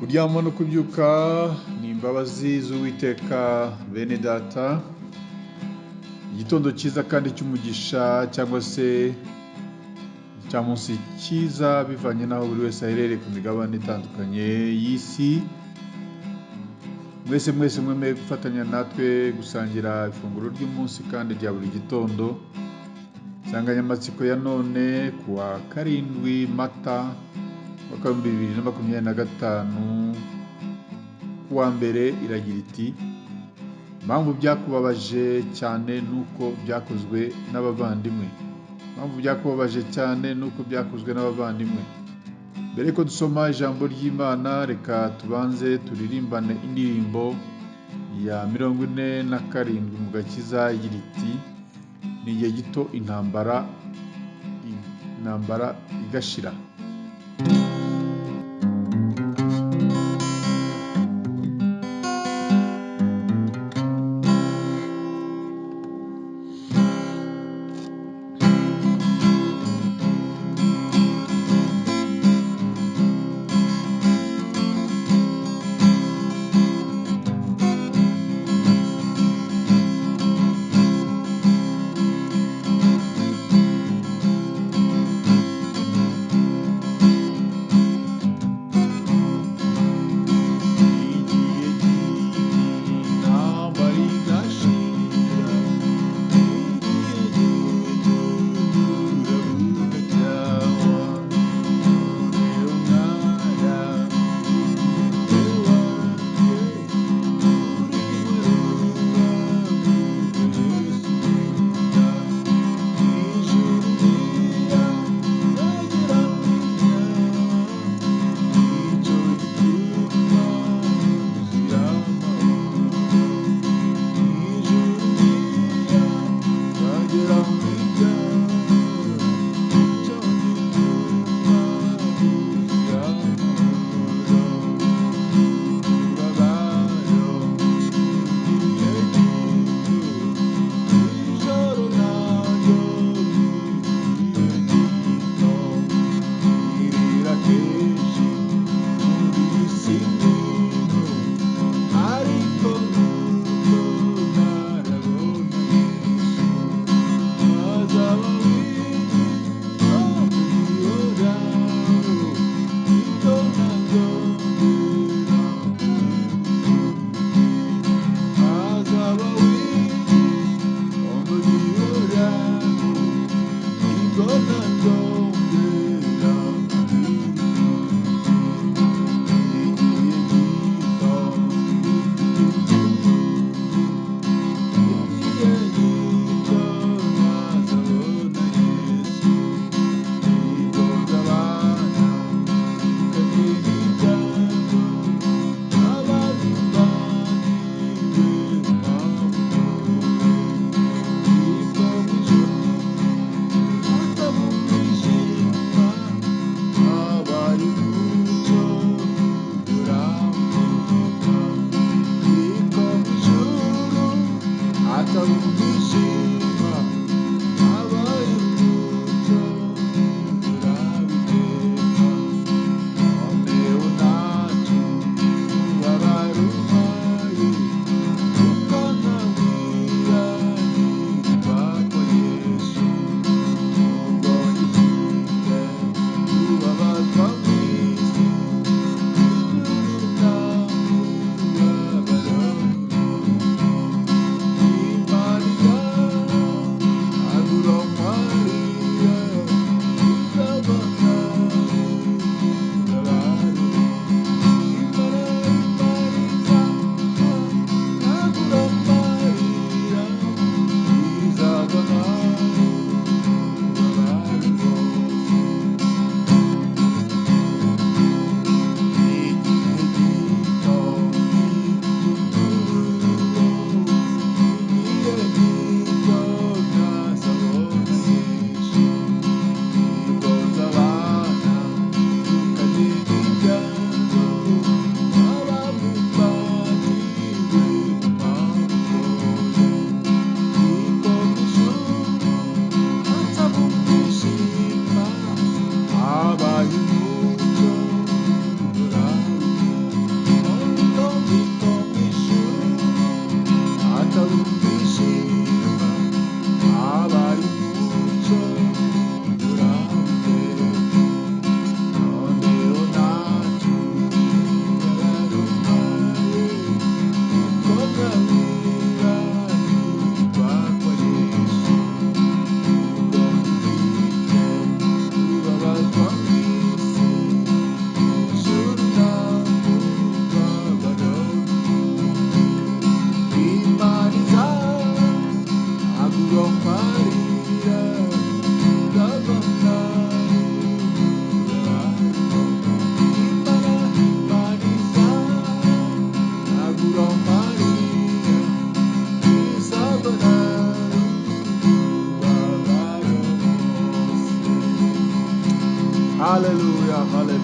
Kuryama no kubyuka ni imbabazi z'Uwiteka. Bene data, igitondo cyiza kandi cy'umugisha cyangwa se igicamunsi cyiza, bivanye n'aho buri wese aherereye ku migabane itandukanye y'isi. Mwese mwese mwemeye gufatanya natwe gusangira ifunguro ry'umunsi kandi rya buri gitondo. Insanganyamatsiko ya none ku wa 7 Mata mwaka 2025 ku wa mbere iragira iti: impamvu byakubabaje cyane nuko byakozwe n'abavandimwe. Impamvu byakubabaje cyane nuko byakozwe n'abavandimwe. Mbere ko dusoma ijambo ry'Imana, reka tubanze turirimbane indirimbo ya 47 mu gakiza igira iti: ni igihe gito intambara igashira.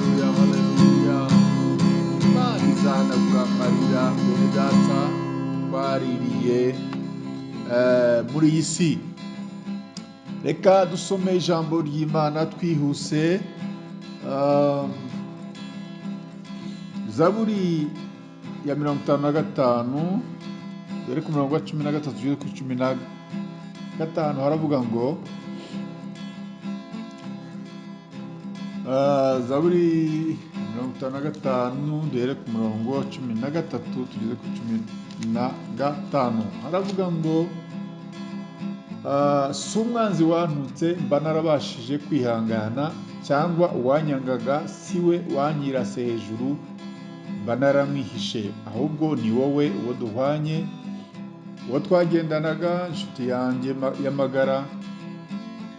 Haleluya, haleluya. Imana izahanagura amarira, bene data, twaririye muri iyi si. Reka dusome ijambo ry'Imana twihuse. Zaburi ya 55, dore ku murongo wa 13 tugeze ku 15, haravuga ngo, Zaburi 55, duhere ku murongo wa 13 tugeze ku 15, haravuga ngo, si umwanzi wantutse mba narabashije kwihangana, cyangwa uwanyangaga si we wanyirase hejuru mba naramwihishe, ahubwo ni wowe, uwo duhwanye, uwo twagendanaga, inshuti yanjye y'amagara,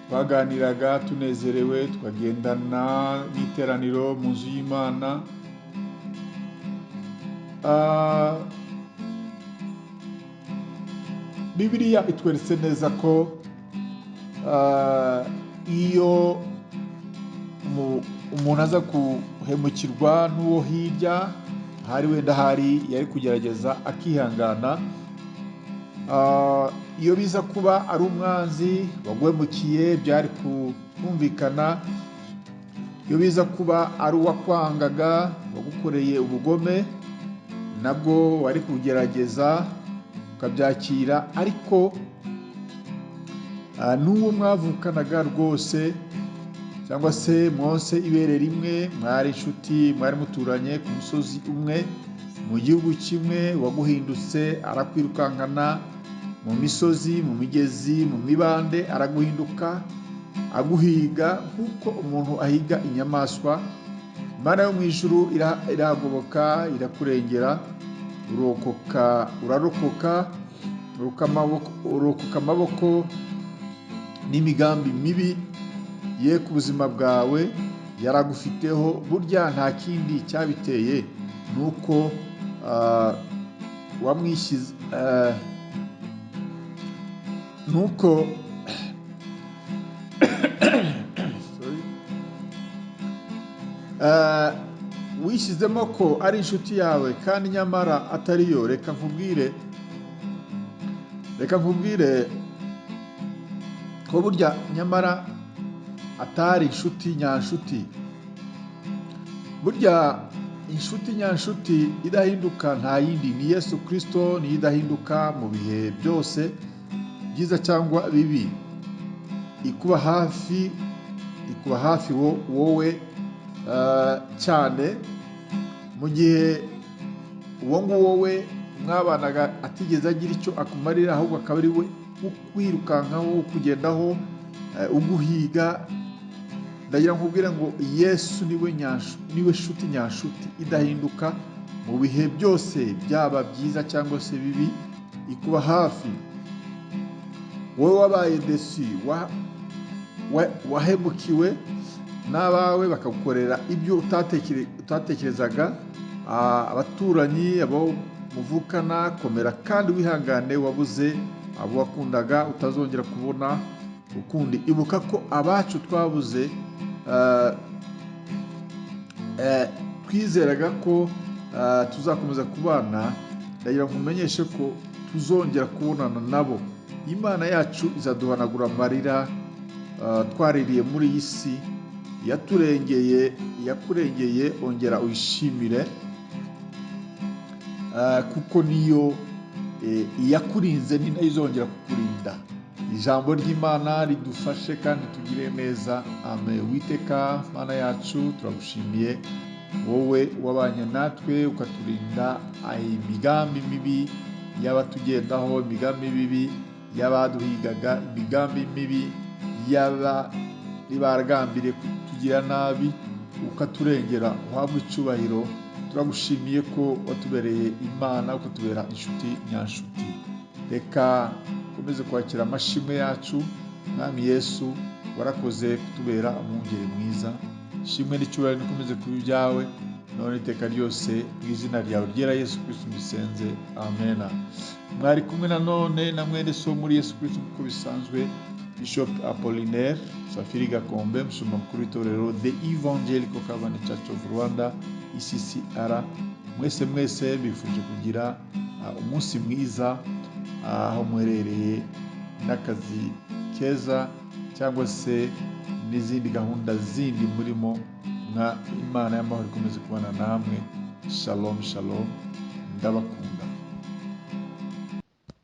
twaganiraga tunezerewe, tukagendana n'iteraniro mu nzu y'Imana. Bibiliya itweretse neza ko iyo umuntu aza guhemukirwa n'uwo hirya, hari wenda hari yari kugerageza akihangana. Iyo biza kuba ari umwanzi waguhemukiye byari kumvikana, iyo biza kuba ari uwakwangaga wagukoreye ubugome nabwo wari kugerageza ukabyakira, ariko n'uwo mwavukanaga rwose cyangwa se mwonse ibere rimwe, mwari inshuti, mwari muturanye ku musozi umwe, mu gihugu kimwe, waguhindutse arakwirukankana mu misozi, mu migezi, mu mibande, araguhinduka aguhiga nk'uko umuntu ahiga inyamaswa. Imana yo mu ijuru irahagoboka, irakurengera, urarokoka, urokoka amaboko n'imigambi mibi ye ku buzima bwawe yaragufiteho. Burya nta kindi cyabiteye nuko wamwishyize, nuko wishyizemo ko ari inshuti yawe kandi nyamara atariyo. Reka nkubwire ko burya nyamara atari inshuti nyanshuti. Burya inshuti nyanshuti idahinduka nta yindi, ni Yesu Kristo, niyo idahinduka mu bihe byose, byiza cyangwa bibi. Ikuba hafi, ikuba hafi wowe cyane mu gihe uwo nguwo we mwabanaga atigeze agira icyo akumarira, ahubwo akaba ari we ukwirukankaho, ukugendaho, uguhiga. Ndagira nkubwire ngo Yesu niwe shuti nyanshuti idahinduka mu bihe byose, byaba byiza cyangwa se bibi, ikuba hafi. Wowe wabaye desi, wahemukiwe n'abawe bakagukorera ibyo utatekerezaga, abaturanyi, abo muvukana, komera kandi wihangane, wabuze abo wakundaga utazongera kubona ukundi. Ibuka ko abacu twabuze, twizeraga ko tuzakomeza kubana. Ndagira ngo nkumenyeshe ko tuzongera kubonana nabo. Imana yacu izaduhanagura amarira twaririye muri iyi si. Yaturengeye, yakurengeye, ongera uyishimire, kuko niyo iyakurinze ni nayo izongera kukurinda. Ijambo ry'Imana ridufashe kandi tugire neza. Amen. Uwiteka Mana yacu, turagushimiye wowe wabanye natwe ukaturinda imigambi mibi y'abatugendaho, imigambi mibi y'abaduhigaga, imigambi mibi y'abari baragambiriye kutugira nabi, ukaturengera. Uhabwe icyubahiro. Turagushimiye ko watubereye Imana, ukatubera inshuti nyanshuti. Reka ukomeze kwakira amashimwe yacu. Mwami Yesu, warakoze kutubera umwungeri mwiza. Ishimwe n'icyubahiro nikomeze kuba ibyawe none iteka ryose, mu izina ryawe ryera Yesu Kristo mbisenze, amena. Mwari kumwe nanone na mwene so muri Yesu Kristo nk'uko bisanzwe, Bishop Apollinaire Safiri Gakombe, umushumba mukuru w'itorero The Evangelical Covenant Church of Rwanda, ECCR. Mwese mwese bifuje kugira umunsi mwiza aho muherereye, n'akazi keza cyangwa se n'izindi gahunda zindi murimo. Mwa Imana y'amahoro ikomeze kubana namwe. Shalom shalom, ndabakunda.